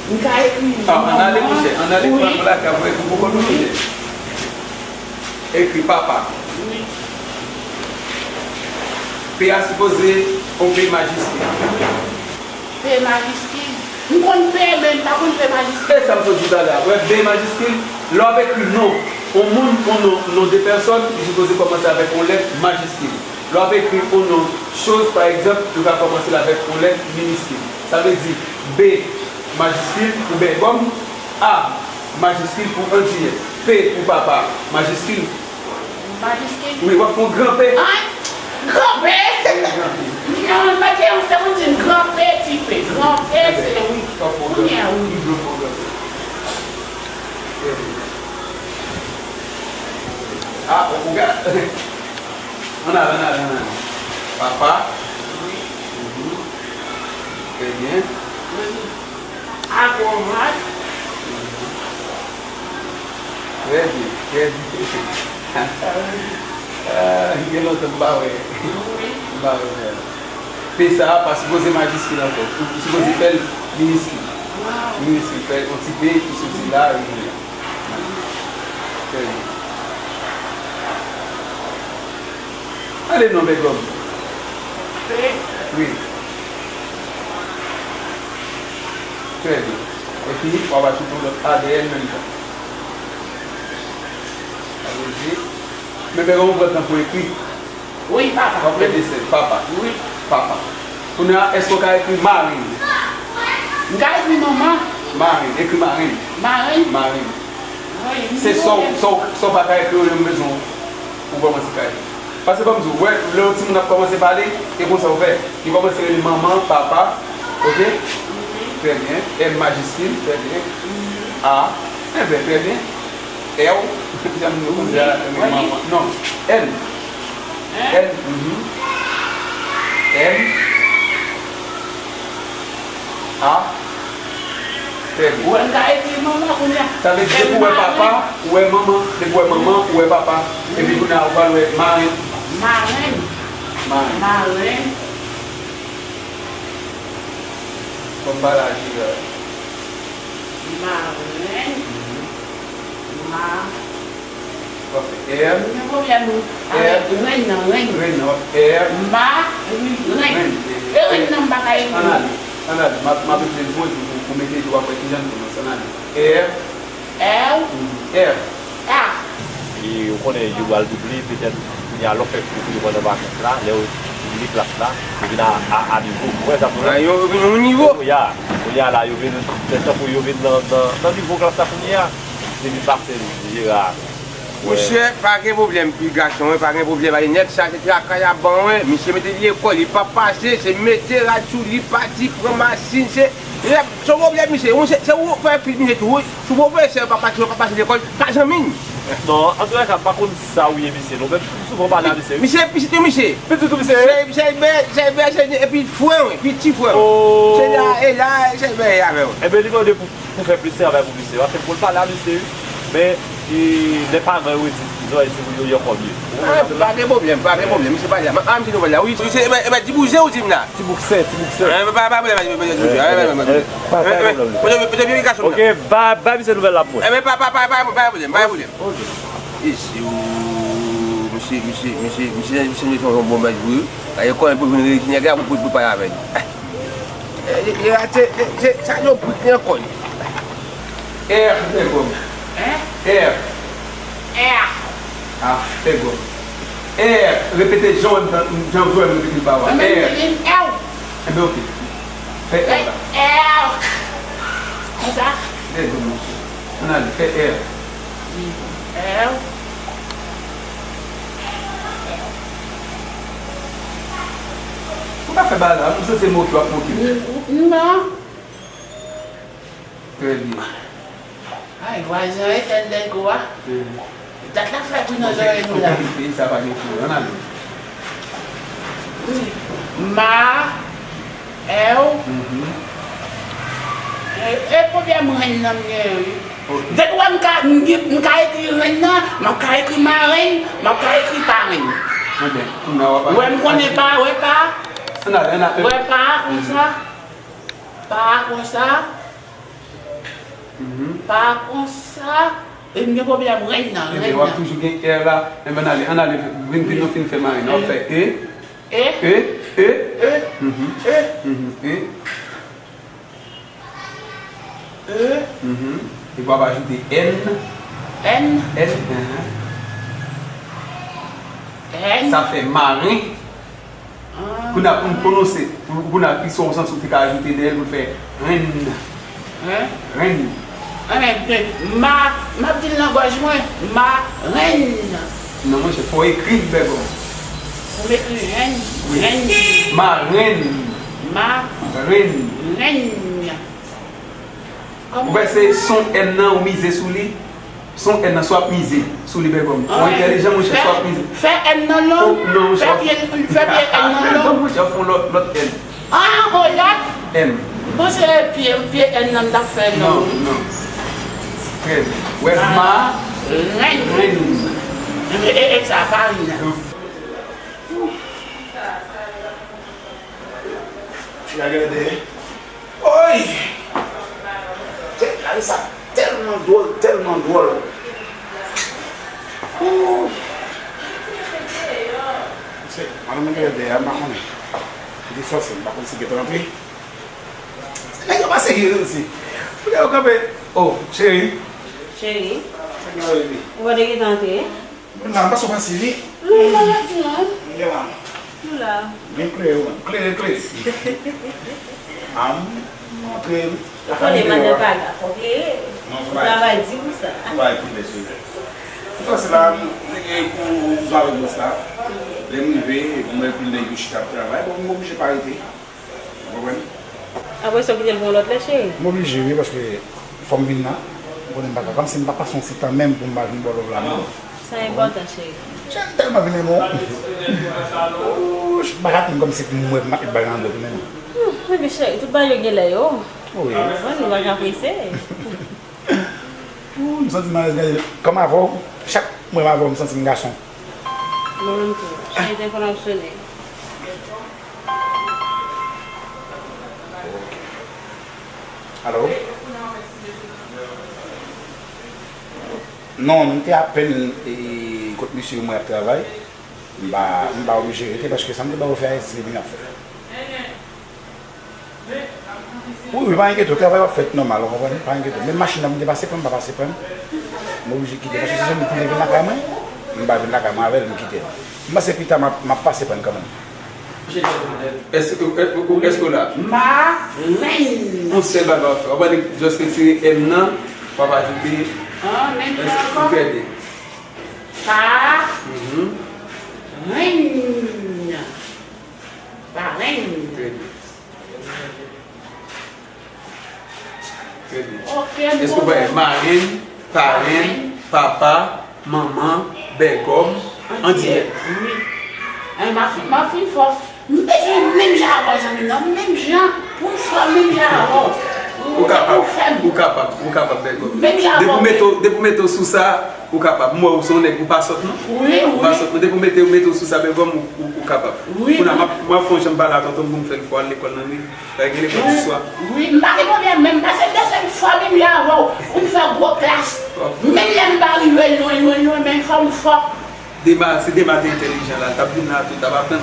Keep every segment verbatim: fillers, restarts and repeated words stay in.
M ka ekri non. An ale, monchè, an ale pran lakay ou, ou poko nou monchè. Ekri papa. Wi. P a sipoze yon P majiskil. P majiskil. M konn P, men m pa konn P majiskil. E sa m sot di talè a. Wè, P majiskil, lè w ap ekri non, yon moun, yon non, non de pèsòn, li sipoze kòmanse avèk yon lèt majiskil. Lè w ap ekri yon non choz, pa egzanp, nou ka kòmanse l avèk yon lèt miniskil. Sa vle di, B majiskil pou Bègòm, A majiskil pou Andiyè, P pou papa, majiskil. Majiskil? Wi, w ap fè yon gran P. An? Gran P? Wi, gran P. Non, mete yon segonn, di m gran P, ti P. Gran P, se wi. W ap fè yon gran P. Kounye a, wi. M vle w fè yon gran P. A, ou gade. Ann ale, ann ale, ann ale. Papa. Wi. Mhm. Trè byen. Wi. Agorat. Trè byen, trè byen. Ah, gen lontan m pa wè. Wi. M pa wè. P sa a pa sipoze majiskil ankò. Ou sipoze fè l miniskil. Miniskil, fè yon ti P ki soti la, e vini la. Trè byen. Ale non, Bègòm. P. Wi. Trè byen. Epi, w ap ajoute yon lòt A dèyè l menm jan. Sa vle di, men Bègòm ou pran tan pou ekri. Wi, papa. W ap fè desen, papa. Wi. Papa. Kounye a, èske w ka ekri marenn? M ka ekri manman. Marenn, ekri marenn. Marenn? Marenn. Wi, m Se sa w, sa w, sa w pa ka ekri yo, yo m bezwen w kòmanse ka ekri. Paske ban m di w, wè, lè yon timoun ap kòmanse pale, e konsa w fè. Li kòmanse rele manman, papa, oke? Trè byen. M majiskil, trè byen. A, enben, trè byen. L, jan nou konn di a, non, N. N, mhm. N, A, trè byen. Ou wè m ka ekri manman kounye a. Sa vle di, depi w wè papa, ou wè manman. Depi w wè manman, ou wè papa. Epi kounye a, ou pral wè marenn. Marenn. Marenn. Marenn. Fò m pale a Jera. Marenn. Mhm. Ma. W ap fè R. Gen pwoblèm, wi. R. Avèk renn nan, renn. Renn nan, w ap R. Ma, wi, renn. Renn. E renn nan, m pa ka ekri. Ann ale, ann ale. M ap, m ap eplike l pou ou, pou, pou mete l, w ap wè kijan l pwononse. Ann ale. R. R. Mhm. R. A. E ou konnen, yo pral double, petèt, kounye a, lè w fè kou, kou yo pandan vakans la, lè yo vini klas la, yo vin a, a, a nivo. Ou wè sa, yo vin yon nivo. Kounye a, kounye a la, yo vin, se tankou yo vin nan, nan, nan nivo klas la kounye a. Depi pase Jera. Monchè, pa gen pwoblèm, pitit gason, wi, pa gen pwoblèm. Ay, nèg sa, se trakay ap ban, wi. Misye mete li lekòl, li p ap pase, se mete rad sou li, pati, pran masin, se, se yon pwoblèm, misye. Wi, se, se ou fè fi misye tou, wi. Si pwofesè pa pase, pa pase lekòl, pa zanmi n. Non, antoulèka, m pa konn sa ou ye, misye. Non, men m souvan pale a misye, wi. Misye, pitit ou, misye. Pitit ou, misye? Se, se bè, se bè, se epi frè, wi, epi ti frè. Oh. Se la, e la, se bè, e avè w. Ebyen, li mande pou Pou fè plis travay pou misye. Paske pou l pale a misye, wi. Men, e, lè paran yo di, non, e, se pou yo, yo kòm ye. Ah, pa gen pwoblèm, pa gen pwoblèm. Misye pale a, a misye nouvèl la. Wi, wi, se, ebyen, ebyen, ti bouje ou di m la? Ti bouksen, ti bouksen. Eh, pa, pa pwoblèm, pa pwoblèm. Ok, bay, bay misye nouvèl la pou mwen. Ebyen, pa, pa, pa pwoblèm, pa pwoblèm. Isi, o, misye, misye, misye, misye, misye, misye, yon bon mèt vre. Gade kòman pou vin rejine, gade pou, pou, pou pale avè l. Eh, li, li rate, se, se, sa yo brit li ankò li. R, Bègòm. Hein? R. R. Ah, Bègòm. R, repete jan w, jan w repete l pa w. Mwen menm, R. Ebyen, oke. Fè R la. R. Konsa? Bègòm, monchè. Ann ale, fè R. R. Ou pa fè bagay la, m santi se moke w ap moke m. Non. Trè byen. Ay, vwazen an etèn dègo a. Dat la fè bri nan zòrèy nou la. Peyi sa pa gen kourant, ann ale. Wi. Ma, èw. Mhm. E, e pwoblèm renn nan m genyen, wi. Ok. Depi w wè m ka, m gen, m ka ekri renn nan, m ap ka ekri marenn, m ap ka ekri parenn. Anben, kounye a w ap... Wè m konnen pa, wè pa. Ann ale, ann ale. Wè pa, konsa. Pa, konsa. Pa konsa, e m gen pwoblèm, renn nan, renn nan. Ebyen, w ap toujou gen è la. Enben, ann ale, ann ale, vin, vin, nou fin fè marenn nan. W ap fè e, e, e, e, e, e. Epi w ap ajoute n. N. N, enhen. N. Sa fè maren. Kounye a, pou n pwononse, pou, kounye a, ki son w santi w te ka ajoute dèyè l pou l fè renn. Hen? Renn. Enben, ma, m ap di l nan gòj mwen, marenn. Non, monchè, fò w ekri l, bègòm. Pou m ekri renn, wi. Renn. Marenn. Ma. Renn. Renn. Ou wè se son N nan ou mize sou li? Son N nan, si w ap mize sou li, bègòm. Ou entèlijan, monchè, si w ap mize. Fè N nan long. Fè pye, fè pye N nan long. Non, monchè, fè yon lòt, lòt N. Ah, yon lòt? N. M panse pye, pye N nan m t ap fè long. Non, non. Trè byen. Wè, ma. Renn. Renn. E, e, e sa, pa ri nan. Ti la genlè dèyè. Oy! Tèt la, sa tèlman dwòl, tèlman dwòl. Ooh. Se madanm nan genlè dèyè a, m pa konnen. Li sòse, m pa konn si gentan rantre. Nèg yo pa serye tou, si. Pou yo kanpe. Oh, cheri. Cheri. Ou pa te gentan antre? Mwen la, m pa sou pase, wi. Non, m pa pase, non. Mwen la. Nou la. Men klere, wi. Klere, klere. A, m antre, wi. Ou konnen madan pa la, fò klere. Non, travay di pou sa. Travay pou lè sou lè. Pou sa, se la, m, e, pou zwa avèk bòs la. Lè m rive, m wè pil nèg yo chita ap travay, bon, m oblije pa rete. Ou konprann? Apre sa, w kite l pou yon lòt lè, cheri? M oblije, wi, paske fò m vin la. Ou konnen m pa ka, kòmsi m pa pase yon ti tan menm pou m pa vin ba w love la menm. Sa enpòtan, cheri. Jan m tèlman vin renmen w. Ouch, m pa ka tann kòmsi pou m wè m ap met bagay nan dòt ou menm. Hmm, epi cheri, tout bagay yo gen lè yo. Wi. Ou konprann, nou pa ka prese. Ooh, m santi m alèz gade kòm avè w. Chak mwen m avè w, m santi m gason. Mwen menm tou. Cheri, telefòn ap sone. Alo? Non, m te apèn, e, kot misye mwen ap travay. M pa, m pa oblije rete paske sa m te ba yo fè a, se li m ap fè. Wi, wi, pa enkyete w, travay w ap fèt nòmal, ou konprann? Pa enkyete w. Menm machin nan pou m te pase pran, m pa pase pran. M oblije kite, paske se sèl moun ki te vin lakay mwen. M pa vin lakay mwen avè l, m kite l. M panse pita m ap, m ap pase pran kanmenm. Èske, èske w la? Marenn. Yon sèl bagay w ap fè. W ap pale, just retire N nan, w ap ajoute. Ah, menm jan ankò. Trè byen. Pa. Mhm. Renn. Parenn. Trè byen. Trè byen. Èske w pa wè marenn, parenn, papa, manman, bègòm, andiyè? Wi. An, m ap fin, m ap fin fò. M bezwen menm jan avè w, zanmi m nan. Menm jan, pou m fò menm jan avè w. Ou kapab, ou kapab, ou kapab, bègòm. Menm jan avè w. Depi w mete w, depi w mete w sou sa, ou kapab. M wè w se yon nèg, ou pa sòt, non? Wi, wi. Ou pa sòt, non? Depi w mete, w mete w sou sa, bègòm, ou, ou, ou kapab. Wi. Kounye a, m ap, m ap fè yon janm pale a tonton m pou m fè l fò al lekòl nan wi. Fè gen lekòl di swa. Wi, m pa gen pwoblèm, men m pase bezwen fò menm jan avè w pou m fè gwo klas. Menm lè m pa rive lwen, lwen, lwen, men fò m fò. Dema, si Dema te entèlijan la, l t ap vin la tou, l t ap aprann.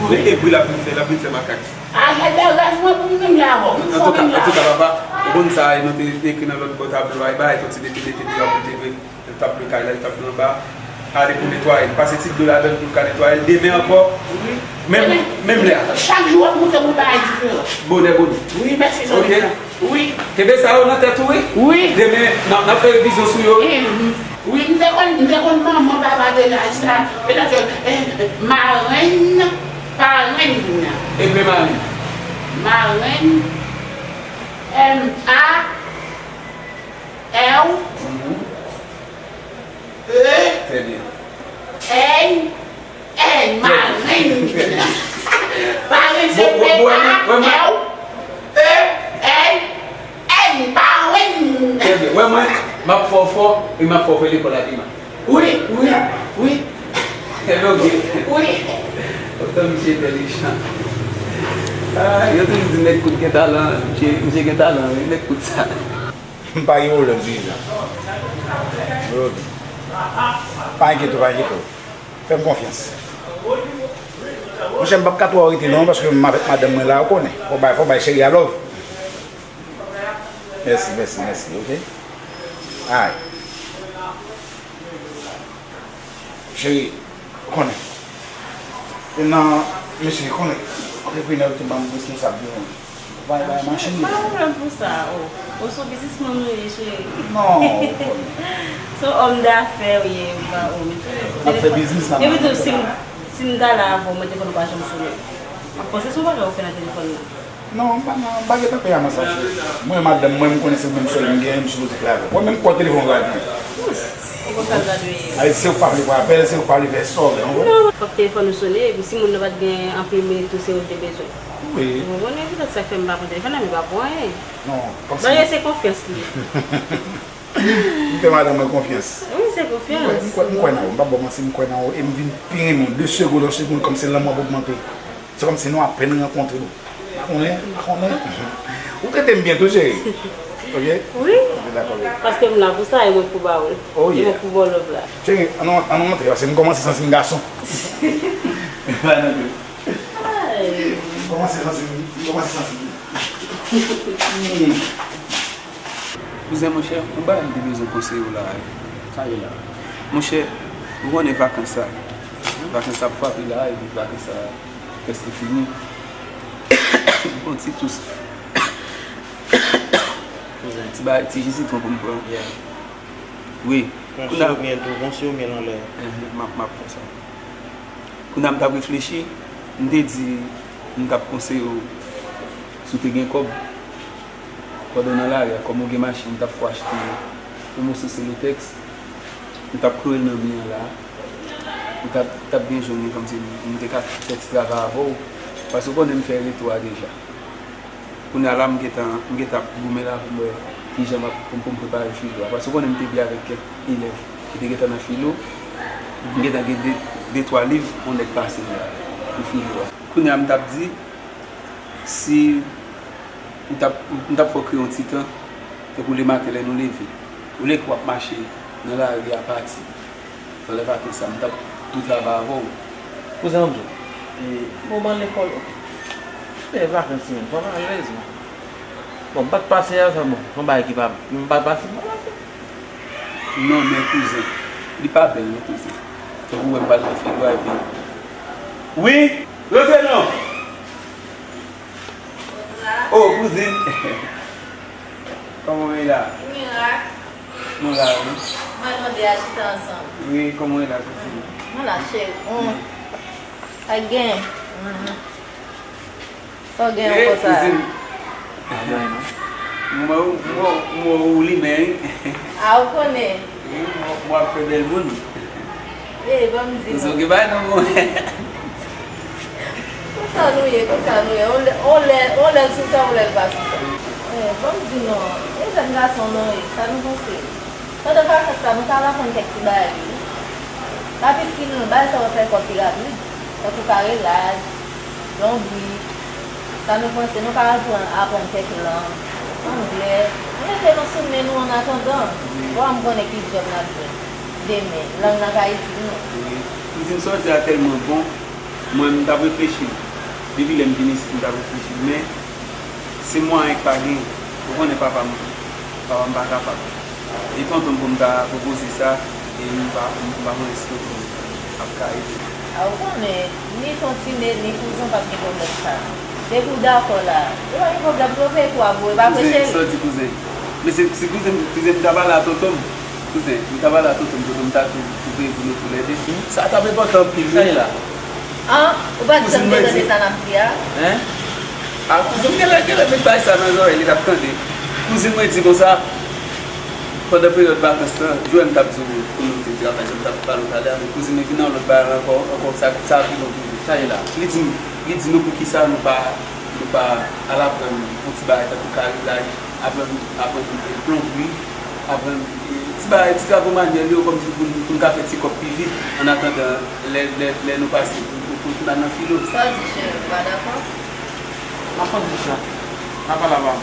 Wi. Men e bri l ap vin fè, l ap vin fè makak. A, jèl de rèv mwen pou m menm jan avè w, m fò menm jan avè w. Antouka, antouka, papa, ou konn sa, e nou te, te ekri nan lòt bò tablo a, e bagay, konn ti mete, mete deyò pou te vre. L t ap lwe kay la, l t ap lwe anba. Ale pou netwaye l. Pase ti dlo ladan l pou l ka netwaye l. Demen ankò. Wi. Menm, menm lè a. Chak jou w ap montre mwen bagay diferan. Bonè, bonè. Wi, mèsi, zanmi. Ok. Wi. Kenbe sa yo nan tèt ou, wi. Wi. Demen, n ap, n ap fè revizyon sou yo, wi. Wi, m te konn, m te konn manman papa de laj la. Petèt, eh, marenn, parenn. Epi marenn. Marenn, M A. Èw. Mhm. E. Trè byen. Èy. Èy. Marenn. Marenn se P A, èw, E, èy, èy, marenn. Trè byen. Wè mwen, m ap fè w fò, e m ap fè w fè lekòl a Dema. Wi, wi, wi. Trè byen, ok. Wi. Otan misye entèlijan. Ah, yo toujou di nèg kout gen talan, misye, misye gen talan, wi, nèg kout sa. M pa gen pwoblèm sou sa. Ok. Pa enkyete w, pa enkyete w. Fè m konfyans. Monchè, m p ap ka twò rete non, paske m avèk madanm mwen la, ou konnen. Fò bay, fò bay cheri a love. Mèsi, mèsi, mèsi, ok? Ay. Cheri, ou konnen. E nan, mesye, ou konnen. Antreprenè yo te ban m responsab yo. Bay, bay, machin. Pa gen pwoblèm pou sa, o. Ou se yon biznismann ou ye, cheri. Non, ou konnen. Se yon òm dafè ou ye, m pa, o, men. N ap fè biznis la. Epi tou, si m, si m ta la avè w, mwen te konn ou pa janm sou nou. M ap panse se yon bagay ou fè nan telefòn nan. Non, m pa nan, m pa gentan pè a nan sa, cheri. Mwen, madanm mwen, m konnen se menm sèl m genyen, m sipoze klè avè l. Mwen menm, m kwè telefòn gradye. Ou konn sa l gradye ye. Ay, se ou k pa vle pran apèl, se ou k pa vle fè sa w vle, ou konprann? Non, fòk telefòn ou sone, epi si moun nan pa t gen anpil minit tou, se ou l te bezwen. Wi. Ou konprann? E poutèt sa k fè m pa pran telefòn nan, men pa pou anyen. Non, kòmsi. Dayè, se konfyans li ye. M fè madanm mwen konfyans. Wi, se konfyans. M kwè, m kwè, m kwè nan ou. M p ap ba w manti, m kwè nan ou. E m vin pi renmen w. De segonn an segonn, kòmsi lanmou ap ogmante. Se kòmsi nou apèn rankontre nou. Pa konnen, pa konnen. Ou trete m byen tou, cheri. Ok? Wi. Ok, dakò, wi. Paske m la pou sa, e mwen k pou ba ou l. Oh, yeah. E mwen k pou ba w love la. Cheri, ann nou, ann nou antre, paske m kòmanse santi m gason. Ay. M kòmanse santi m, m kòmanse santi m. Hmm. Kouzen, monchè, yon bagay m te bezwen konseye w la. Sa ye la? Monchè, ou konnen vakans sa. Vakans sa ap frape la, epi vakans sa prèske fini. M gon ti tous. Kouzen. Ti bagay, ti ji sitwon pou m pran. Yeah. Wi. Pran sirop mye tou, pran sirop mye anlè. Enhen, m ap, m ap fè sa. Kounye a m t ap reflechi, m te di, m t ap konseye w, si w te gen kòb, pandan w nan lari a, kòm ou gen machin, m t ap fè w achte yon moso selotèks, m t ap kloure l nan mi an la, ou t ap, t ap byen jwenn li, kòmsi m te ka fè ti travay avè w, paske w konnen m fè reto a deja. Kounye a la, m gentan, m gentan ap goumen la pou m wè kijan m ap, pou m, pou m prepare filo a. Paske w konnen m te byen avèk kèk elèv ki te gentan nan filo. M gentan gen de, de twa liv yon nèg pase m la pou filo a. Kounye a, m t ap di, si ou t ap, m t ap fè w kreye yon ti tan, tankou lematen lè nou leve. Olye ke w ap mache nan lari a pati, pandan vakans sa, m t ap tou travay avè w. Kouzen, ban m di w, e, moman lekòl, e, vakans menm, fò m alèz, man. Bon, m pa t pase a, sa bon, se yon bagay ki pa, m pa t pase, m pa pase. Non, men kouzen, li pa bèl non, kouzen. Tankou w wè m pral nan figwa epi. Wi, rete non. Oh, kouzin. Kòman w ye la? Mirak. Nou la, wi. Mwen nou de a chita ansanm. Wi, kòman w ye la, kouzin? Mwen la, cheri. Hum. Sa k gen? Mhm. Sa w gen ankò sa? Kouzin. Mwen, mwen, mwen, ou limen, wi. A, ou konnen. Wi, mwen, mwen ap fè bèl moun. E, ban m di nou. Kouzin, ou gen bagay nan men w. Konsa nou ye, konsa nou ye. On lè, on lè, on lè l sou sa, on lè l pa sou sa. E, ban m di nou, e jèn gason nou ye, sa nou panse? Pandan vakans la, nou ka al aprann kèk ti bagay wi. Rapid fini, bagay sa yo fè kò pi rapid, tankou kare laj, lonbrik. Sa nou panse, nou ka al pran, aprann kèk lang, anglè. Nou mete nou sou men nou annatandan. Bon, m konnen ki djòb n ap jwenn demen. Lang nan ka itil nou. Wi. Kouzin, sa w di a tèlman bon. Mwen, m t ap reflechi. Depi lè m vin isit, m t ap reflechi. Men, se mwayen k pa genyen. Ou konnen papa m, papa m pa kapab. E tonton m pou m ta pwopoze sa, e m pa, m pa konnen si tonton m ap ka ede. A, ou konnen, ni tonton, ni kouzen pa t gen pwoblèm sa. Depi w dakò la, yo pa gen pwoblèm, yo veye kou a pou ou, e pa vre, cheri? Kouzen, sa w di kouzen? Men se, se kouzen, kouzen m ta pale a tonton m. Kouzen, m ta pale a tonton m, tonton m ta tou, tou peye pou nou tou lè de. Sa t ap enpòtan anpil, wi. Sa ye la? An, ou pa t janm te tande sa n ap di a? Hein? A, kouzen m genlè, genlè met bagay sa nan zòrèy li t ap tande. Kouzin mwen di konsa, pandan peryòd vakans lan, Joel m t ap di w pou nou te travay, jan m t ap pale w talè a, men kouzin mwen vin nan yon lòt bagay ankò, ankò sa, sa pi lwen toujou. Sa ye la? Li di m, li di nou poukisa nou pa, nou pa al aprann yon ti bagay tankou karilaj, aprann, aprann plonbri, aprann, e, ti bagay, ti travo manyèl yo, kòmsi pou n, pou n ka fè ti kòb pi vit, annatandan lè, lè, lè nou pase pou, pou, pou n al nan filo. Sa w di, cheri, ou pa dakò? M ap pran ti chan. N a pale avan.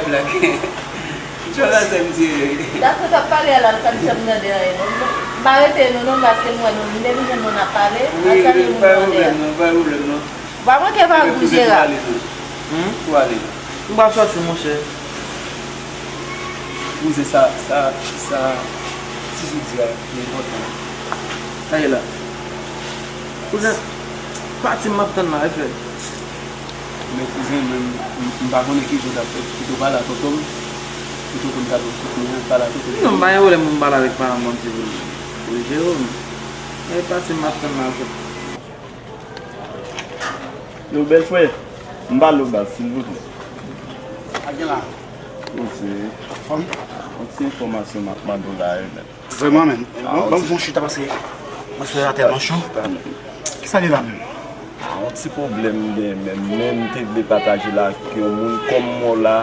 bay blag. Jodi a se m tire. Dakò, t ap pale a la, l pa t janm tande anyen, non. M pa rete nou, non, paske m wè nou, m te vin jwenn nou, n ap pale. Wi, wi, pa gen pwoblèm, non, pa gen pwoblèm, non. W pa manke pa gou Jera. Tou ale. M pral sòti, monchè. Kouzen, sa, sa, sa, ti sou di a, li enpòtan. Sa ye la. Kouzen, pati m ap tann la, e frè. Men kouzen, men m, m, m pa konnen kijan w t ap fè. Pito pale a tonton m. Pito konn gade w kout men an, pale a tonton m. Non, m pa gen pwoblèm pou m pale avèk paran m, mwen di pou l, pou l jere w, men. E pati m ap tann la, frè. Yo, bèl frè, m pale w baz, silvouplè. Sa gen la? Kouzen. Anfòm? Yon ti enfòmasyon m ap mande w la, wi, mèt. Vrèman, menm. Ban m fè yon chita paske atmosfè a tèlman cho. Kisa li la menm? Yon ti pwoblèm m genyen menm, men m te vle pataje l ak yon moun kòm mwen la,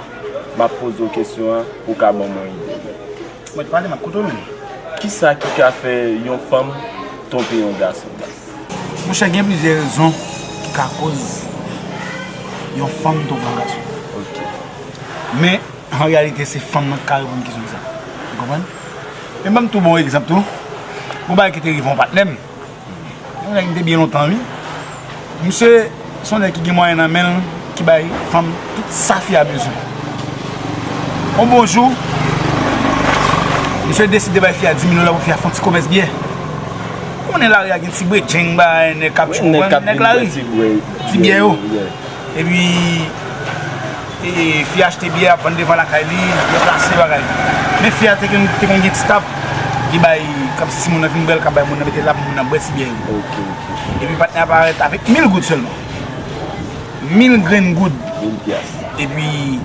m ap poze w kesyon an pou w ka ban m yon ide. Mwen pale, m ap koute w menm. Kisa ki ka fè yon fanm twonpe yon gason, baz? Monchè, gen plizyè rezon ki ka koz yon fanm twonpe yon gason. Ok. Men, an reyalite, se fanm nan ki ka reponn kesyon sa. Ou konprann? Men ban m tou bon egzanp tou. Yon bagay ki te rive yon patnè m. Yon nèg m te byen lontan, wi. Misye se yon nèg ki gen mwayen nan men l, ki bay fanm tout sa fi a bezwen. Yon bon jou, misye deside bay fi a di mil dola pou fi a fè yon ti komès byè. Ou konnen lari a gen ti bredjeng, bay nèg k ap tchouwen, nèg lari, ti byè yo. Epi, e, fi a achte byè, ap vann devan lakay li, deplase bagay. Men fi a te konn, te konn gen ti tab, li bay, kòmsi si moun nan fin bwè l, l ka bay moun nan, mete l la pou moun nan bwè ti byè yo. Ok, ok. Epi patnè a parèt avèk mil goud sèlman. Mil grenn goud. Mil pyas. Epi,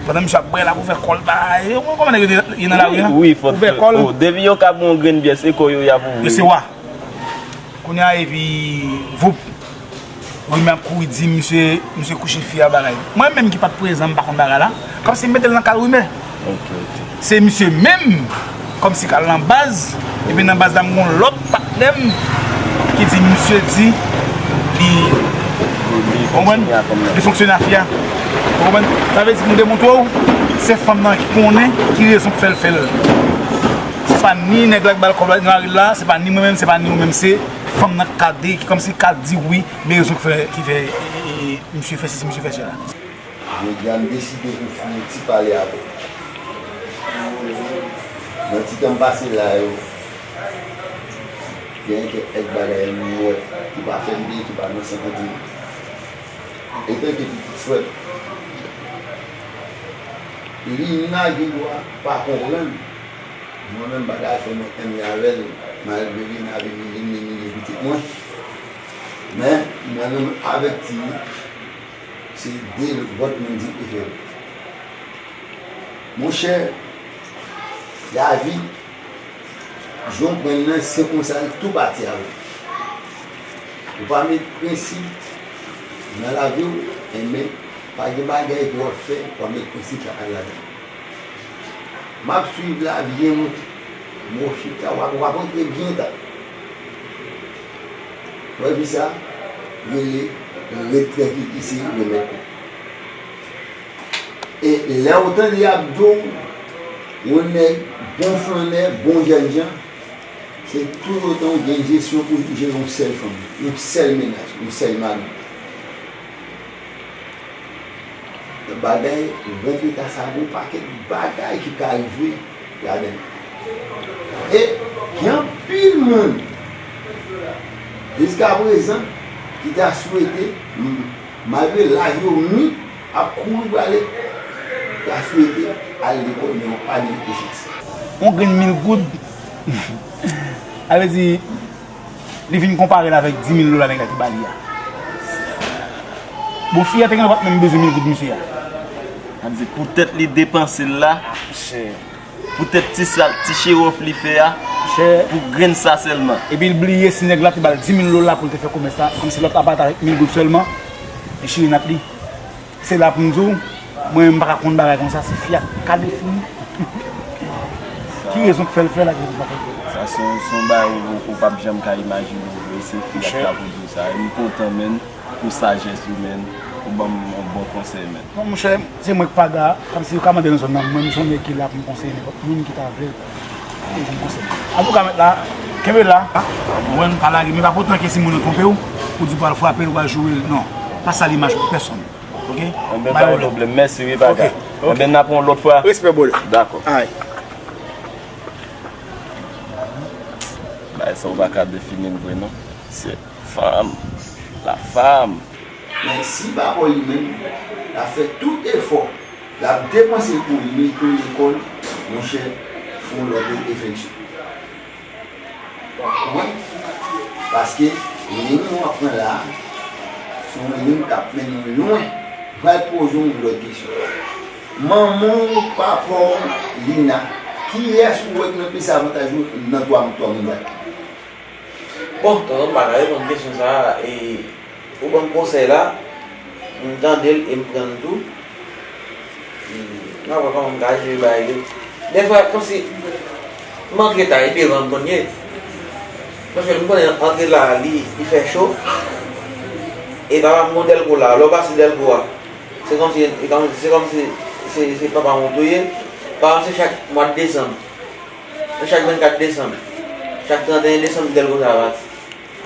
pandan misye ap bwè l, ap ouvè kò l, bay, ou konn kòman nèg yo ye nan lari a? Wi, wi, fò ouvè kò l. Oh, depi yo ka bwè yon grenn byè, se kò yo y ap ouvri. Yo se wa. Kounye a, epi, voup, rimè ap kouri di misye, misye kouche fi a bagay. Mwen menm ki pa t prezan, m pa konn bagay la. Kòmsi m mete l nan kad rimè. Ok, ok. Se misye menm, kòmsi k al nan baz, epi nan baz la, m gon lòt patnè m ki di misye di li, ou konprann? Li fonksyone a fi a. Ou konprann? Sa vle di pou m demontre w, se fanm nan ki konnen ki rezon k fè l fè l. Se pa ni nèg la k ba l kòb la nan lari la, se pa ni mwen menm, se pa ni ou menm, se fanm nan k ka de, ki kòmsi k ka di wi, men rezon ki fè, ki fè, e, e, e, misye fè sesi, misye fè sela. Jodi a, m deside pou fè yon ti pale avè w. Nan ti tan m pase la yo, gen kèk bagay m wè ki pa fè m byen, ki pa nan sans antre m. Etanke pitit frè m, Lina gen dwa pa konprann. Mwen menm, bagay fè mwen enmi avè l, malgre Lina vin imilye m, imilye pitit mwen. Men, mwen menm avèti li, se de bòt mwen di l te fè l. Monchè, lavi, jan w pran l nan, se konsa l tou pati avè w. Ou pa met prensip nan lavi w, enben, pa gen bagay pou w ap fè, w ap met prensip sa al ladan l. M ap swiv lavi gen moun, m ap chita, w ap, w ap antre byen ta. Wè fi sa, rele ret trankil isi, remèt ou. E lè w tande y ap di w, yon nèg bon flannè, bon jènjan, se toutotan w gen jesyon pou jere yon sèl fanm, yon sèl mennaj, yon sèl mari. Bagay, rete ta sa, gon pakèt bagay ki ka rive ladan l. E gen anpil moun, jiskaprezan, ki ta swete, m-, malgre laj yo mi, ap kouri prale, ta swete al lekòl, men yo pa gen chans. Yon grenn mil goud, sa vle di, li vin konpare l avèk di mil dola nèg la te ba li a. Bon, fi a te genlè pa t menm bezwen mil goud misye a. Sa vle di, poutèt li depanse l la, poutèt ti sa, ti chewòf li fè a, Pou grenn sa sèlman. Epi l bliye si nèg la te ba l di mil dola pou l te fè komès la, kòmsi lòt la pa t avèk mil goud sèlman, e chire nat li. Se la pou m di w, mwen menm m pa ka konn bagay konsa, se fi a k ka defini ki rezon k fè l fè l ak rezon k pa fè l fè l. Sa se yon, se yon bagay ou, ou p ap janm ka imajine w vre, se fi a k ka pou di w sa. E m kontan, menn, pou sajès ou, menn, ou ban m yon bon konsèy, menn. Non, monchè, se mwen k paga, kòmsi yo ka mande nan zòn nan, mwen, m se yon nèg ki la pou m konseye nenpòt moun ki ta vle pou m konseye. Antouka, mèt la, kenbe la. Ou konprann, pa lage, men pa potan ke si moun nan twonpe w, ou di w pral frape l, ou pral joure l, non. Pa sal imaj pou pèsonn. Ok? Enben, pa gen pwoblèm. Mèsi, wi, paga. Ok. Enben, n ap wè yon lòt fwa. Respè, brother. Dakò. Ay. Bagay sa, ou pa ka defini l vre, non. Se fanm. La fanm. Men si papa w li menm, l ap fè tout efò, l ap depanse pou l mete w lekòl, monchè, fè yon lòt efeksyon. W ap konprann? Paske liy w ap pran la a, se yon liy k ap mennen w lwen. Pral poze w yon lòt kesyon. Manman w, papa w, Lina, kiyès ou wè ki nan plis avantaj ou nan twa, twa moun sa yo? Bon, tonton, m pa ka reponn kesyon sa a, e ou ban m konsèy la, m tande l e m pran l tou. M pa wè kòman m ka jere bagay yo. Dèfwa, kòmsi, m antre ta, e devan m konn ye. Paske m konnen antre la, li, li fè cho. E papa m gon dèlko la, lè w pase dèlko a, se kòmsi, e kòm, se kòmsi, se, se papa m ou tou ye. Papa m se chak mwa desanm. Chak vennkat desanm, chak trannteyen desanm, dèlko sa a pati.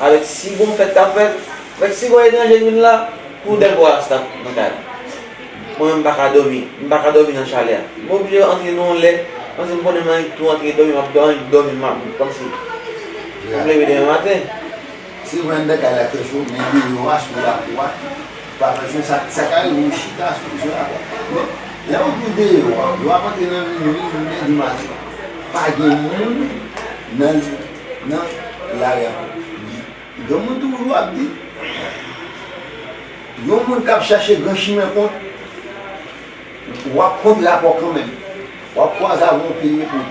Avèk si gon fèt k ap fèt, avèk si gon etranje k vin la, pou dèlko a stop nan kay la. Mwen menm m pa ka dòmi, m pa ka dòmi nan chalè a. M oblije antre nan yon lè, paske m konnen m annik tou antre dòmi, m ap dòmi, dòmi, m ap, kòmsi m leve demen maten. Se vre anndan kay la fè cho, men deyò a sou lakou a, pa fè cho, sa, sa ka rive w chita sou, sou lakou a. Men, lè w di deyò a, lè w ap antre nan minui, minui di maten, pa gen moun nan, nan lari a. Granmoun toujou ap di, yon moun k ap chache gran chimen kont, w ap kont rapò kanmenm. W ap kwaze avè yon pye pou.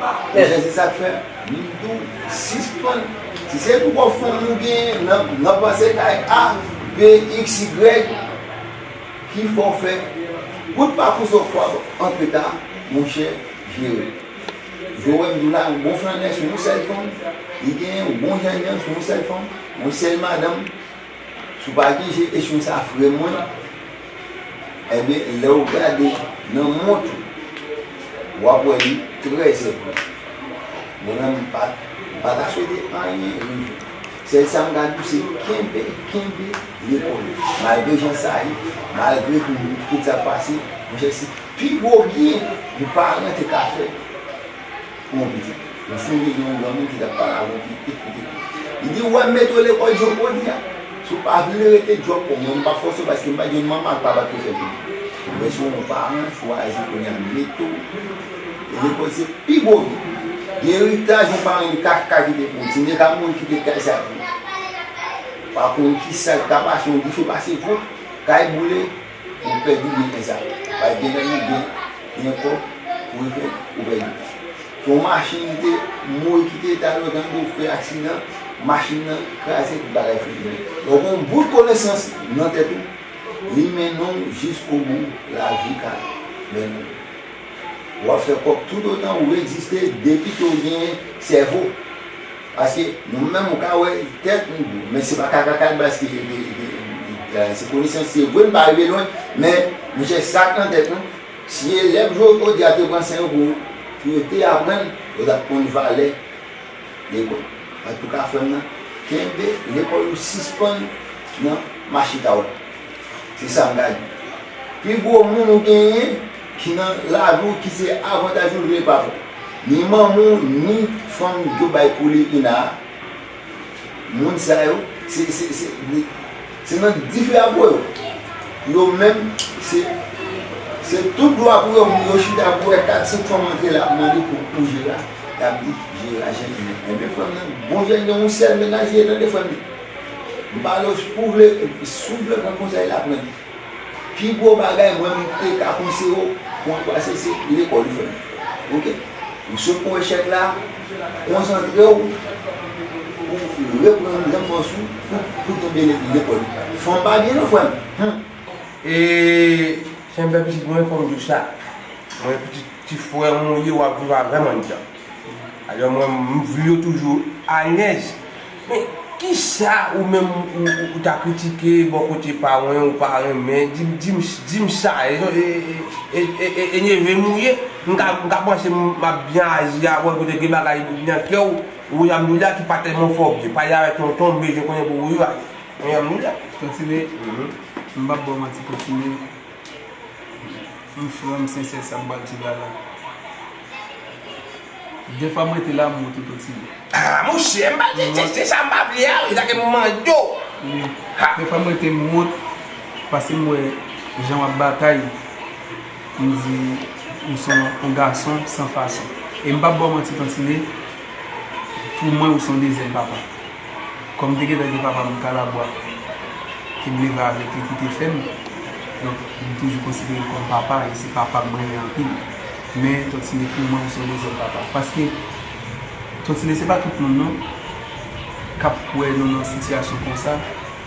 Monchè, se sa k fè, m di w, sispann. Si se pou kòb fanm nou genyen, nan, nan panse kay A, B, X, Y, ki fè w fè tout pakou sa w kwab antre ta, monchè, jere. Jowè m di w la, yon bon flannè se yon sèl fanm, li genyen yon bon jènjan se yon sèl fanm, yon sèl madanm. Si w pa gen je esyon sa, frè mwen, enben, lè w gade nan mont ou, w ap wè li trè zè. Mwen menm, m pa, m pa ta swete anyen rive. Sèl sa m ka di w, se kenbe, kenbe lekòl ou. Malgre jan sa ye, malgre tout, tout sa k pase, monchè, se pi gwo byen yon paran te ka fè pou yon pitit. M sonje gen yon granmoun ki t ap pale avè yon pitit, pitit li. Li di, "Ou wè m mete w lekòl jodi a. Si w pa vle rete, djòb pou mwen, m p ap fòse w paske m pa gen manman ak papa ki te fè pou mwen." Men si w yon paran chwazi kounye a mete w lekòl, se pi gwo byen. Gen eritaj yon paran li ka, ka kite pou ou. Timoun yo ka mouri kite kay sa pou ou. Pa konn ki sa k ka pase, yon dife pase, vwoup, kay boule, ou pèdi byen sa. Pa gen nan li gen, gen kòb pou l fè, ou pèdi. Se yon machin ki te mouri, ki te eta lontan, ou fè aksidan, machin nan kraze, tout bagay fini. Donk, yon bout konesans nan tèt ou, li mennen w jiskobou, lavi ka mennen w. W ap fè kòb toutotan ou egziste, depi ke w genyen sèvo. Paske nou menm, ou ka wè tèt nou gwo, men se pa kaka kalbas ki, ki, ki, ki, se konesans, se vre, n pa rive lwen, men, monchè, sa k nan tèt nou, si elèv jodi a te pran sen yo pou, pou yo te aprann, yo t ap konn valè lekòl. Antouka, frè m nan, kenbe lekòl ou, sispann nan mache ta w la. Se sa m ka di. Pi gwo moun ou genyen ki nan lavi w, ki se avantaj ou, li rele papa w. Ni manman w, ni fanm yo bay pou li, Ina a. Moun sa yo, se, se, se, se nan dife a pou yo. Yo menm, se, se tout dwa pou yo, yo chita pou wè kat, senk fanm antre la, ap mande pou, pou Jera. Y ap di, Jera, jèn, enben, frè m nan, bon jèn, yon sèl mennaj li ye, tande, frè m nan. M pale w, si w vle, si w vle pran konsèy la, pran li. Pi gwo bagay mwen m te ka konseye w pou w pase se lekòl ou, frè m. Oke? Ou sot pran echèk la, konsantre w pou reprann grenn fòs ou, pou, pou kenbe le- lekòl. Fanm pa byen non, frè m. Hum. E se yon bèl pitit mwen, fò m di w sa. Mwen, pitit ti frè w mwen ye, w ap viv avè m anndan. Alò, mwen, m vle yo toujou alèz. Men, kisa ou menm ou, ou, ou ta kritike bò kote paran w, ou pa renmen? Di, di, di m sa, e, e, e, e, e, e neve m ou ye? M ka, m ka panse m ap byen aji a, wè kote gen bagay nan kè w, ou Yamdouda ki pa tèlman fè w byen. Pale avèk tonton, bezwen konnen pou ou rive. Ou Yamdouda. Tantine, m p ap ba w manti, Tantine. M frank, m sensè, sa m pral di la la. Dèfwa m rete la, m wont ou Tantine. Ah, monchè, m pa te teste sa, m pa vle a, wi, sa ke m mande w. Wi. Ha. Dèfwa m rete, m wont, paske m wè jan w ap batay, m di, ou se yon gason san fason. E m p ap ba w manti, Tantine, pou mwen, ou se yon dezyèm papa. Kòm m te gentan gen papa m Kalabwa, ke m leve avèk li, ki te fè m. Donk, m toujou konsidere l kòm papa, e se papa m renmen anpil. Men, Tantine, pou mwen, ou se yon dezyèm papa. Paske, Tantine, se pa tout moun, non, k ap wè nou nan sitiyasyon konsa,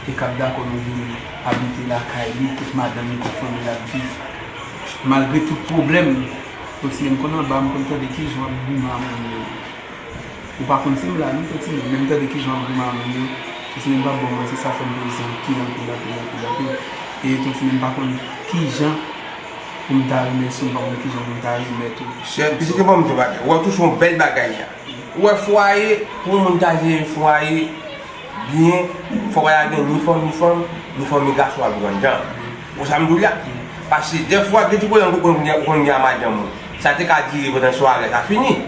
e k ap dakò nou vini abite lakay li, kot madanm li, kot fanmi l ap viv. Malgre tout pwoblèm, Tantine, m konn anba, m konn tande kijan w ap goumen a moun yo. Ou pa konn si m la non, Tantine, men m tande kijan w ap goumen a moun yo. Tantine, m p ap ba w manti, sa fè m plezi anpil, anpil, anpil, anpil, anpil. E Tantine, m pa konn kijan pou m ta remèsye w, m pa konn kijan pou m ta remèt ou. Chè, pitit, ban m di w bagay. Ou wè tou se yon bèl bagay la. Ou wè fwaye, pou yon moun ta jere fwaye, byen, fòk w ta gen ni fanm, ni fanm, ni fanmi gason ap viv anndan. Ou sa m di w la? Paske dèfwa, gen ti pwoblèm ou konn gen, ou konn gen a madanm ou. Sa te ka dire pandan sware, sa fini.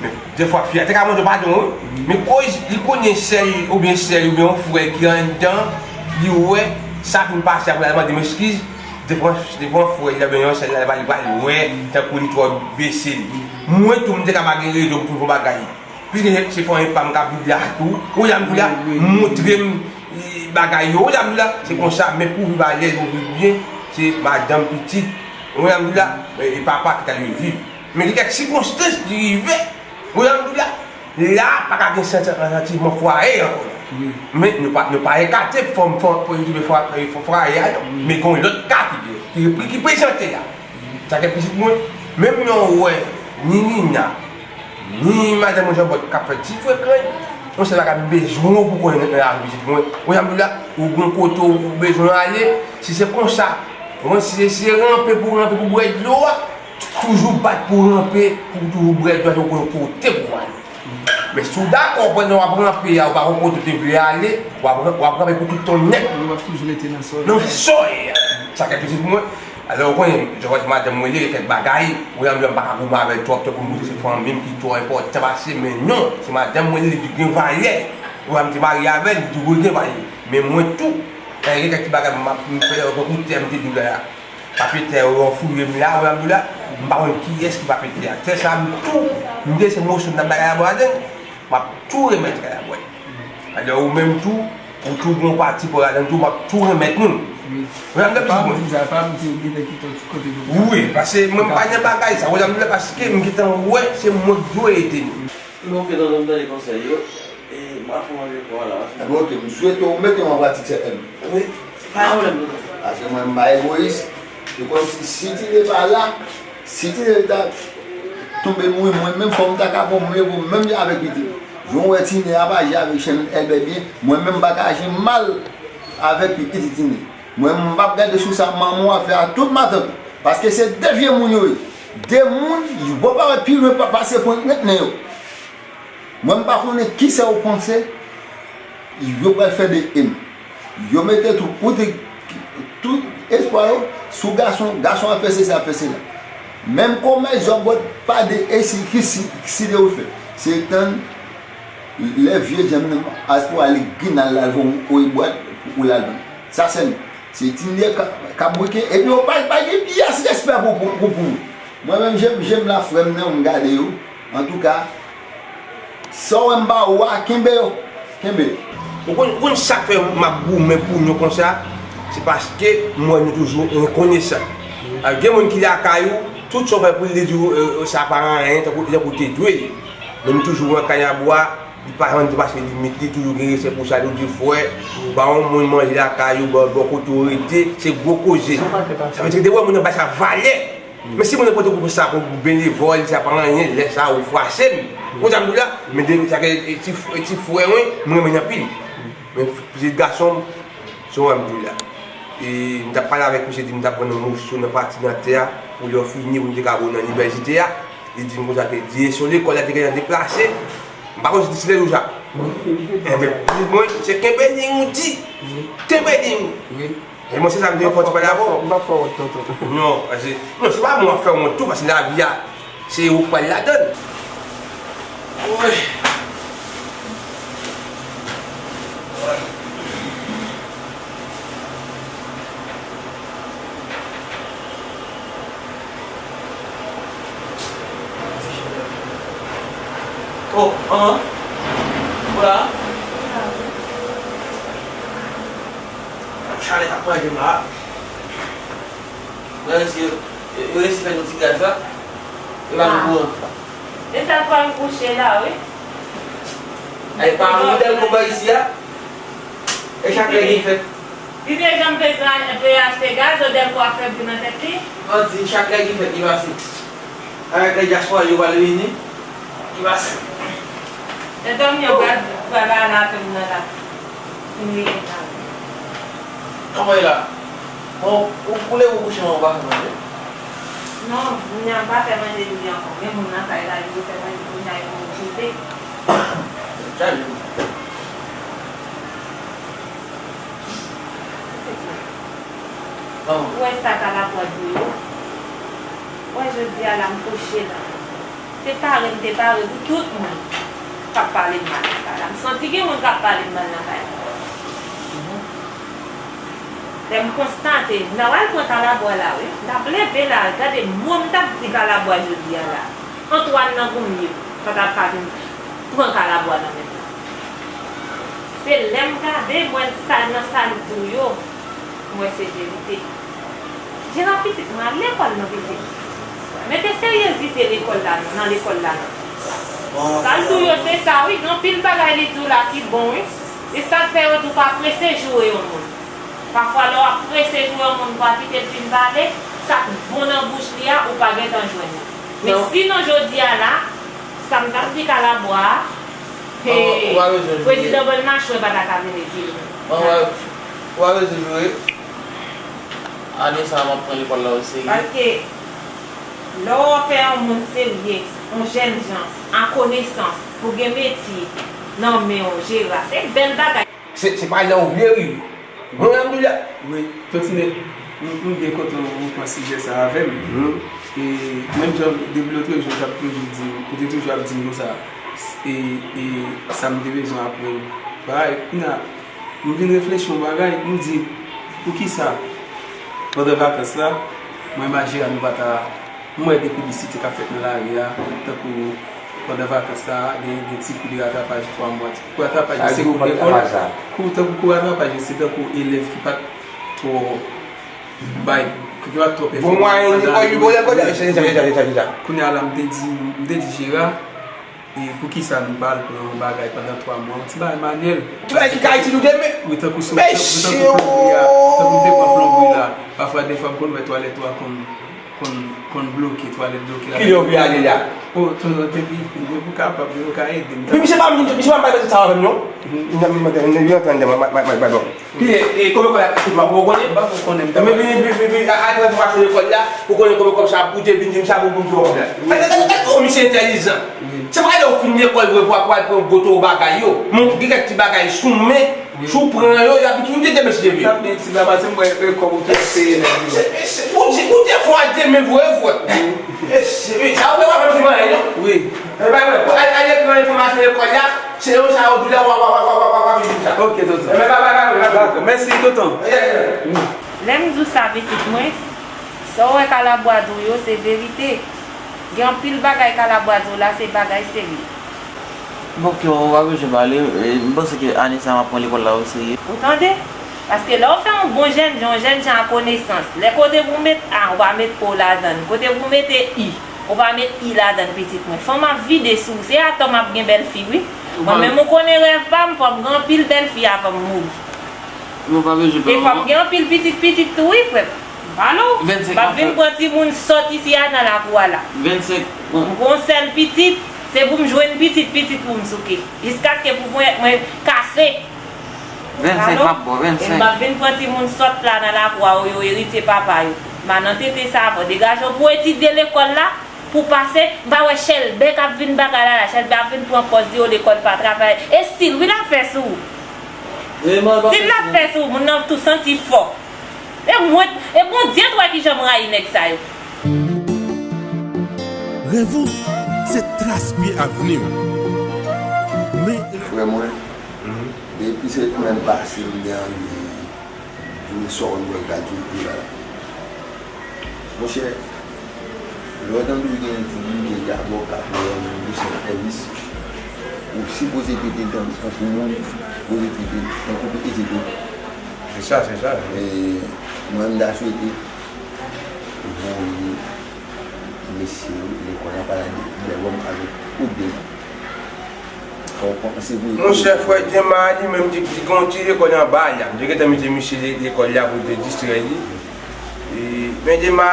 Men dèfwa, fi a te ka mande w padon, wi. Men koz li konnen sè l, oubyen sè l, oubyen yon frè ki anndan, li wè, sa fin pase, apre l al mande m eskiz. Dèfwa, dèfwa yon frè l, oubyen yon sè l, li pral, li pral wè, tankou li twò bese l. Mwen tou, m te ka pa gen rezon pou m fè yon bagay. Piske se fanmi pa m k ap viv la tou. Ou Yamdouda, wi, wi, montre m, e, bagay yo. Ou Yamdouda, se konsa, men pou w viv alèz, pou w viv byen, se madanm, pitit. Ou Yamdouda, e, e papa ki ta dwe viv. Men gen kèk sikonstans ki rive. Ou Yamdouda, la, pa ka gen santi-, santiman fwaye ankò. Wi. Men nou pa, nou pa ekate fanm, fanm, pou rive fwa-, fwa-, fwaye a, non. Wi. Men gen yon lòt ka ki, ki, ki prezante la. Sa gen pitit mwen, menm lè w wè, ni Nina, ni madanm mwen Janbòt k ap fè ti frekan, yon sèl bagay m bezwen w pou konnen nan lavi pitit mwen. Ou Yamdouda, ou gon kote w bezwen ale, si se konsa, mwen si se, si se ranpe pou ranpe pou bwè dlo a, toujou bat pou ranpe, pou toujou bwè dlo a, ou konnen kote pou w ale. Men si w dakò pandan w ap ranpe a, ou pa gon kote w te vle ale, w ap, w ap ranpe pou tout tan nèt. Ou ap toujou rete nan sa w ye. Nan sa w ye a. Sa gen pitit mwen. Alò, ou konnen, jan w wè se madanm mwen li ye, kèk bagay, ou wè m pa ka goumen avè l twòp, tankou m di se fanmi m ki twò enpòtan pase, men non, se madanm mwen li ye, li gen valè. Ou wè m te marye avè l, li toujou gen valè. Men mwen tou, lè gen kèk ti bagay m ap, m fè, tankou tè m te di w la a. Papye tè yo, yo fouye m la, ou wè m di w la, m pa konn kiyès ki papye tè a. Tè sa a, m tou, m gen se moso m t ap bay Kalabwa ladan l, m ap tou remèt Kalabwa. Alò, ou menm tou, ou tou gon pati pa w ladan l tou, m ap tou remèt nou. Wi. Ou wè m gen pitit mwen. Pa m di sa, pa m di, ou gentan kite yon ti kote pou ou. Wi, paske mwen m pa nan bagay sa, ou wè m di w la, paske m gentan wè se mwen k dwe ede nou. Mwen gentan tande konsèy yo, e m ap fè manje pou w la. Ebyen, oke, m swete w mete w an pratik, sè M. Wi, pa gen pwoblèm, tonton. Paske mwen, m pa egoyis. Se kòmsi, si Tine pa la, si Tine ta tonbe mouri, mwen menm, fò m ta ka pran m leve w menm jan avèk pitit. Jan w wè Tine ap aji avèk Chèn Èlbè byen, mwen menm, m pa ka aji mal avèk pitit Tine. Mwen, m p ap gade sou sa manman w ap fè a tout matant ou. Paske se de vye moun yo ye. De moun, yo pa wè pi lwen pa pase pwent nen yo. Mwen, m pa konnen kisa yo panse yo pral fè de M. Yo mete tout, tout, tout espwa yo sou gason, gason ap fè se sa, ap fè se la. Menm kòmès Janbòt pa de esi ki si, si de ou fè. Se tann lè vye djanm nan, as pou ale gin al lal fè yon oyi bwat pou, pou lal vann. Sa sèlman. Se Tine k ap, k ap bouke, epi yo pa, pa gen pyès respè pou, pou, pou, pou mwen. Mwen menm, je m, je m la, frè m nan, m gade yo. Antouka, sa w wè m ba ou a, kenbe yo. Kenbe yo. Ou konn, ou konn sa k fè m ap goumen pou nou konsa? Se paske m wè nou toujou rekonesan. Gen moun ki lakay ou, Tout sa w fè pou li, li di w, e, e, sa pa anyen, tankou, tankou te dwe l. Men m toujou wè kanyabwa, li pa janm depase limit li, toujou gen resè pou sa, li di frè, ba yon moun manje lakay ou, ba bò kote w rete, se gwo koze. Sa vle di ke depi w wè moun nan bay sa valè. Men si moun nan pote pou sa pou benevòl, sa pa anyen, lè sa ou fwache m. Ou konn sa m di w la? Men de, sa ke, e, ti, e, ti frè mwen, m renmen l anpil. Men pitit gason m, se w wè m di w la. E, m t ap pale avèk misye, di m t ap vann yon moso nan pati nan tè a, pou lè w fini, pou m te ka voye nan inivèsite a. Li di m konsa ke direksyon lekòl la te gentan deplase. M pa konn si li site l deja. Enben, pitit mwen, se kenbe liy ou di. Kenbe liy ou. Wi. E mwen, se sa m te fè w ti pale avè w. M pa fè w wont, tonton. Non, paske, non, se pa mwen w ap fè wont tou, paske lavi a, se ou k pral ladann. Woy. Oh, manman. Ou la? Chalè t ap manje m la. Yo resi, yo, yo resi fè nou ti gaz la. Yo pa nan kouran. E sa l fè m kouche la, wi. Ay, pa modèl konpa isi a. E chak lè gen fèt. Li te janm bezwen al, vle achte gaz, Odelko ap fè bri nan tèt li. Mwen di, chak lè gen fèt, li pase. Avèk lè dyaspora, yo pral vini, li pase. E tanmiye, ou pral, pral al atè m nan la. Vin rete la. Anmwey la. Bon, ou, ou leve ou kouche, men ou pa fè manje? Non, moun nan pa fè manje li ankò. Men moun nan kay la, li fè manje, moun nan okipe. Chaje. Ou wè sa Kalabwa di yo? Ou wè jodi a la m kouche la. Se pare m te pare pou tout moun k ap pale m mal nan kay la. M santi gen moun k ap pale m mal nan kay la. Lè m konstate, m ta pral pran Kalabwa la, wi. M t ap leve la, gade mo m t ap di Kalabwa jodi a la. Antwàn nan Goumye pa t ap ka vin pran Kalabwa nan men m nan. Se lè m gade, m wè sa nan sa l di w yo, m wè se verite. Jera pitit mwen, al lekòl non pitit. Mete seryezite lekòl la non, nan lekòl la non. Sa l di w yo se sa wi, gen anpil bagay li di w la ki bon wi. E sa k fè yo di w pa prese joure yon moun. Pafwa lè w ap prese joure yon moun pou w kite l fin pale, sa k bon nan bouch li a, ou pa gentan jwenn li. Men sinon jodi a la, sa m t ap di Kalabwa a, prezidan Bòn Machwè pa ta ka vin di l. Ou pa bezwen joure. Ane sa a, m ap pran lekòl la oserye. Paske lè w fè yon moun serye, yon jèn jan, a konesans, pou gen metye nan men w, Jera, se bèl bagay. Se, se pa lè w vle rive. Bon, alhamdoulilah. Wi, Tòtine, m, m byen kontan ou pran sijè sa avè m. E menm jan depi lòt jou, w t ap toujou di m, ou te toujou ap di m konsa, e, e sa m te bezwen aprann. Bagay, kounye a, m vin reflechi yon bagay, m di, poukisa, pandan vakans la, mwen, Majira, nou pa ta, m wè gen piblisite k ap fèt nan lari a, tankou pandan vakans la, gen, gen ti kou de ratrapaj twa mwa, ti kou ratrapaj yo, se kou lekòl, kou, tankou kou ratrapaj yo, se tankou elèv ki pa t twò bay, ki pa t twò pèfòme pandan ane yo. Kounye a la, m te di, m te di Jera, e poukisa nou pa al pran yon bagay pandan twa mwa, yon ti bagay manyèl. Ti bagay ki ka itil ou demen. Wi, tankou sou, tankou plonbri a, tankou m te pran plonbri la. Pafwa, defwa, m konn wè twalèt ou a konn, konn, konn bloke, twalèt bloke la. Kilè w vle ale la? O, tonton, depi, depi w kapab, depi w ka ede m. Men misye pa, misye pa bay sa avè m non. Li antre anndan, mwen, mwen, mwen, mwen, mwen. Ki, e, konbyen kòb la, ekip la, ou konnen? M pa ko konnen, m ta. Men vini, vini, vini, vini, a, a, nan fòmasyon lekòl la, ou konnen konbyen kòb sa, ou te vin di m sa, pou, pou m di w kòb la. Gade, gade, gade, o, misye entèlijan. Se pa lè ou fin lekòl vre pou, pou al pran gwo bagay yo. Men gen kèk ti bagay sou men, si w pran yo, y ap vin toujou demen si Dye vle. T ap gen ti bagay, paske m wè, e, kòb ou te peye nèg yo. Se, se, ou di, ou te fò a demen vre, vre. E, se, wi, sa ou pa fè m di m anyen, non? Wi. E, ba, ba, pou al, al pran enfòmasyon lekòl la, se yo sa yo di la, w a, w a, w a vin di sa. Ok, tonton. E, ba, ba, ba, ba, ba. Dakò, mèsi, tonton. Yeah, yeah. Lè m di w sa, pitit mwen, sa w wè Kalabwa di w yo, se verite. Gen anpil bagay Kalabwa di w la, se bagay serye. Bon, ok, w pa bezwen pale. E, m panse ke ane sa a, m ap pran lekòl la oserye. Ou tande? Paske lè w fè yon bon jènjan, yon jènjan a konesans, lè kote pou w met A, ou pa met O ladann. Kote pou w mete I, ou pa met I ladann, pitit mwen. Fò m ap vide sou ou. Se atò m ap gen bèlfi, wi. Mwen menm, ou konnen rèv pa m, fò m gen anpil bèlfi avan m mouri. E fò m gen anpil pitit pitit tou, wi, frè m. M pale w. M ap vin pran timoun sòt isi a nan lakou a la. M gen yon sèl pitit, se pou m jwenn pitit pitit pou m souke. Jiskaske pou mwen, mwen kase. Vennsenk m ap ba w, vennsenk. E m ap vin pran timoun sòt la nan lakou a, yo, yo eritye papa yo. M a nan tete sa avan. Degaje w pou etidye lekòl la, pou pase. M pa wè Chèlbè k ap vin bagay la la. Chèlbè ap vin pran pòz li, yo lekòl pa travay. E stil, wi, l ap fè sou ou. Stil l ap fè sou ou, moun nan tou santi fò. E mwen, e Bondye t wè kijan m rayi nèg sa yo. Rèv ou, se tras pye avni w. Men, frè mwen, depi se mwen pase, m gen anvi di w sa w wè gad yo di la. Monchè, lè w tande w gen timoun ki dabò k ap wè yon moun ki se sèvis, ou sipoze trete l tankou moun, sipoze trete l tankou pitit ou. Se sa, se sa. E mwen, m ta swete voye mesye yo lekòl la, pa la de, de wòm avèk tout de. Fò w panse pou. Monchè, frè Djema li menm, li, li gen yon ti lekòl anba a la. M te gentan mete misye le-, lekòl la pou l te distrè li. E, men Djema,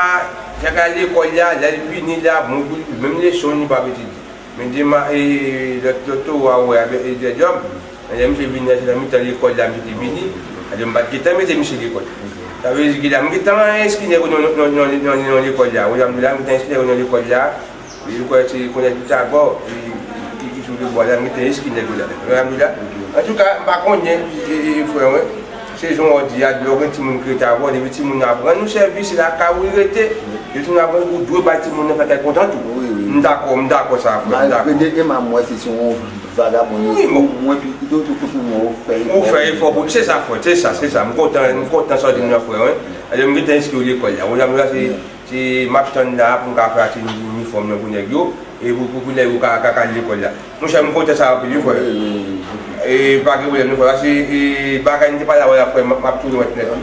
chak al lekòl la, lè l vini la, bon, pou li, menm leson li p ap etidye. Men Djema, e, lòt, lòt towo a ou wè avèk Elder Job, lè misye vini la, se nan mitan lekòl la misye te vini. Alò, m pa t gentan mete misye lekòl. Sa vle di ke la, m gentan enskri nèg yo nan, nan, nan, nan, nan lekòl la. Ou janm di la, m gentan enskri nèg yo nan lekòl la. E ou kwè se kounye a tout sa bò, e, ki, ki sou de bò la, m te enskri nèg yo la. Alhamdulillah. Antouka, m pa konnen, e, e, e, frè mwen, se jan w di a, lè w gen timoun ki rete avè w, depi timoun nan aprann ou sèvis, se lakay ou li rete. Depi timoun aprann, ou dwe bay timoun nan fè kè kontan tou. Wi, wi. M dakò, m dakò sa, frè, m dakò. Malgre de, e m wè se, se yon vagabon, wi, bon, mwen, pito, tou kote mwen, ou fè efò. Ou fè efò pou, se sa, frè, se sa, se sa. M kontan, m kontan sa w di m nan, frè, wi. Alò, m gentan enskri w lekòl la. Ou la, m la, se Se m ap tann la pou m ka fè achte inifòm nan pou nèg yo, e pou, pou, pou nèg yo ka, ka, ka al lekòl la. Monchè, m kontan sa anpil, wi, frè. Wi, wi, wi. E pa gen pwoblèm, non, frè. Paske, e, bagay m te pale avè w la, frè, m, m ap tou remèt nèt, wi.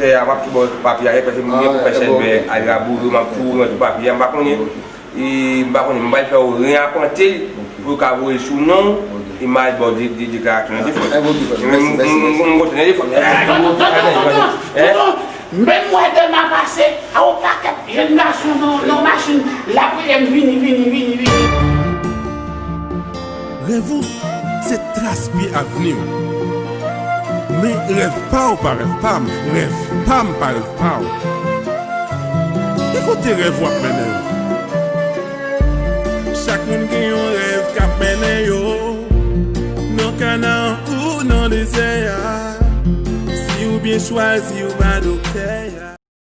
Tè a, m ap tou ba w papye a, paske m gen pou fè Chèlbè al laboure, m ap tou remèt ou papye a, m pa konnen. E, m pa konnen, m pral fè w reyapante l pou w ka voye sou non w, e m al ba w de, de, deklarasyon nan telefòn. E, ok, frè. E, m, m, m, m kontan nan telefòn. Tonton, tonton, tonton, tonton. Menm mwen demen pase, a yon pakèt jèn gason nan, nan machin, l ap rele m vini, vini, vini, vini. Rèv ou, se tras pye avni w. Men rèv pa w pa rèv pa m, rèv pa m pa rèv pa w. Ki kote rèv w ap mennen w? Chak moun gen yon rèv k ap mennen yo. Nan Kanan ou nan dezè a. Si w byen chwazi, w pa doktè.